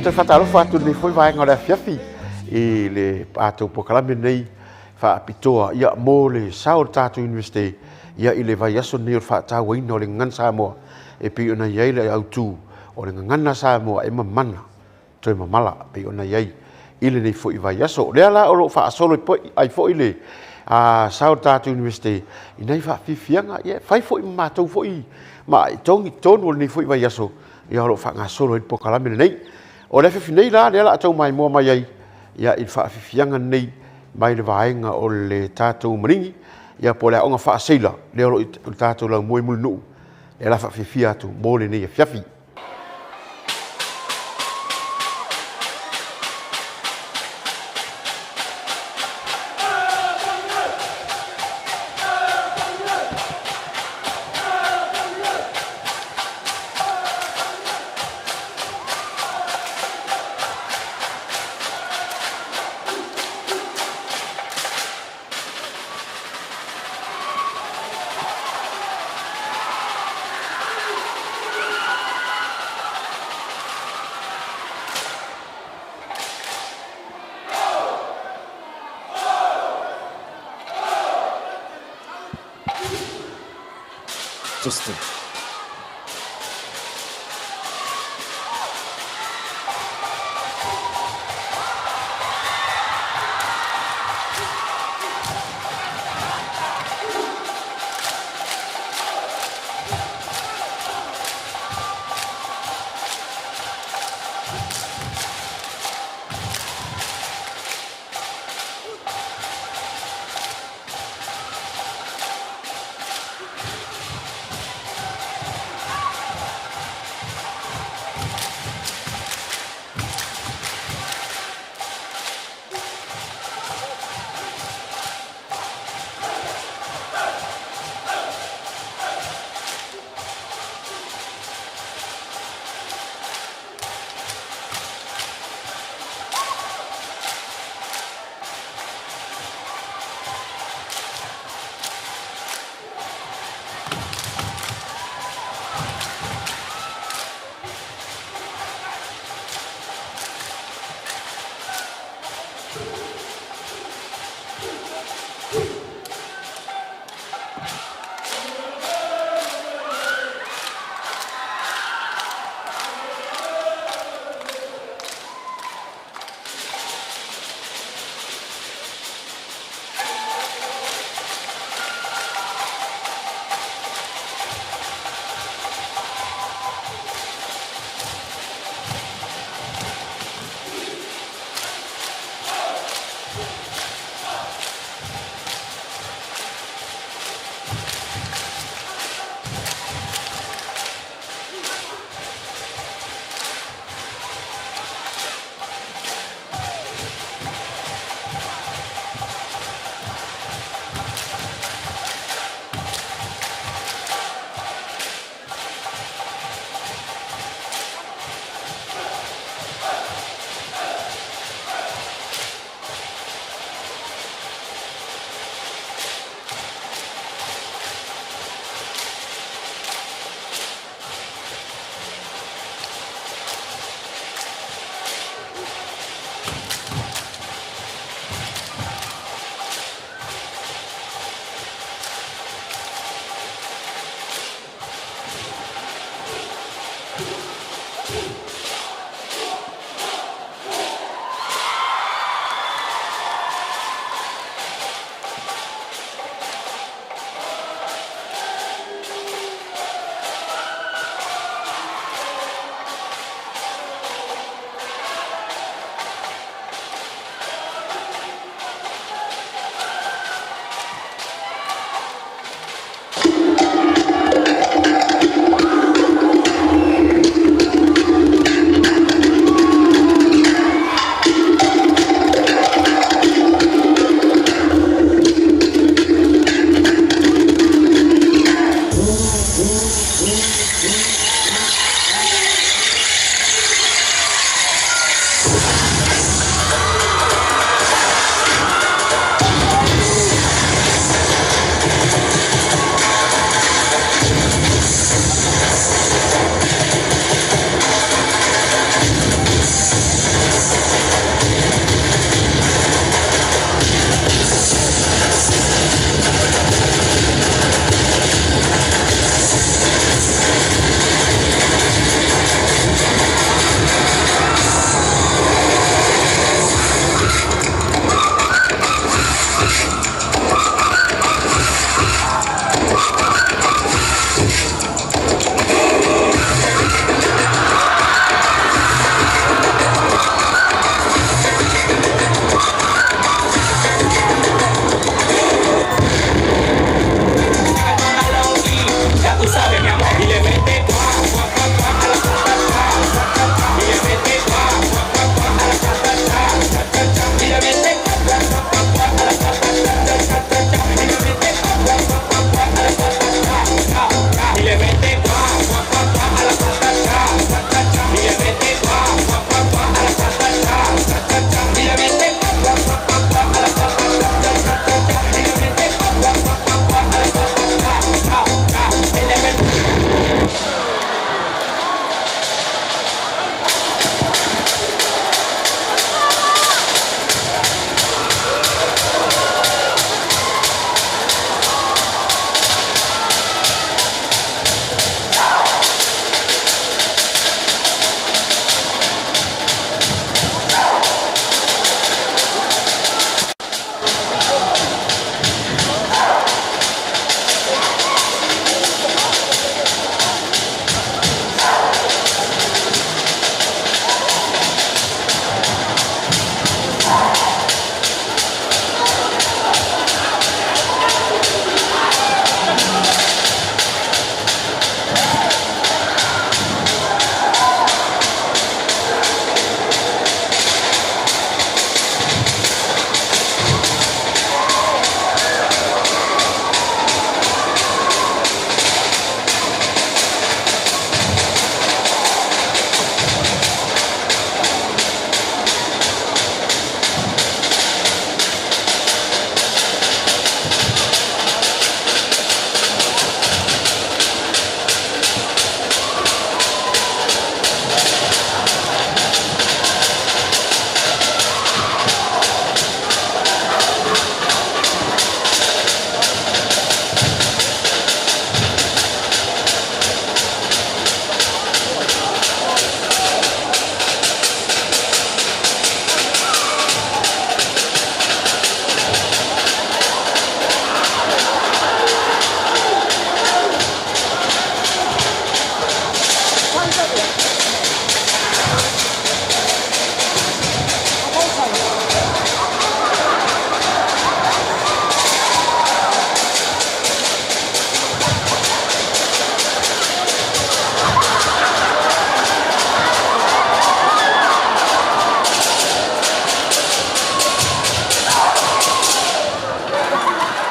Ia, toe faatalofa atu i lenei foi vaega o le afiafi i le tatou polokalame lenei faapitoa ia, mo le sao o le tatou Iunivesite ia, i le vaiaso lenei o le faatauaina o le Gagana Samoa e pei ona i ai le autu o le Gagana Samoa e mamana toe mamala e pei ona i ai i lenei foi vaiaso. O lea la o lo o faasolo ai foi le sao o le tatou Iunivesite i nai faafiafiaga, ia e fai foi ma matou foi maaitogi i totonu o lenei foi vaiaso o lo o faagasolo ai le polokalame lenei. O le afiafi nei la, lea o le a outou maimoa mai ai i le faafiafiaga lenei mai le vaega o le tatou Maligi, ia po o le Aoga Faaseila lea o lo o i le tatou laumua i Mulinuu, lea o le a faafiafia atu mo lenei afiafi. Justin.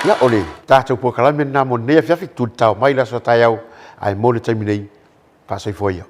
Ia, o le tatou polokalame lena mo lenei afiafi, tulitao mai le aso a taeao, ae mo le taimi nei, faasoifua ia.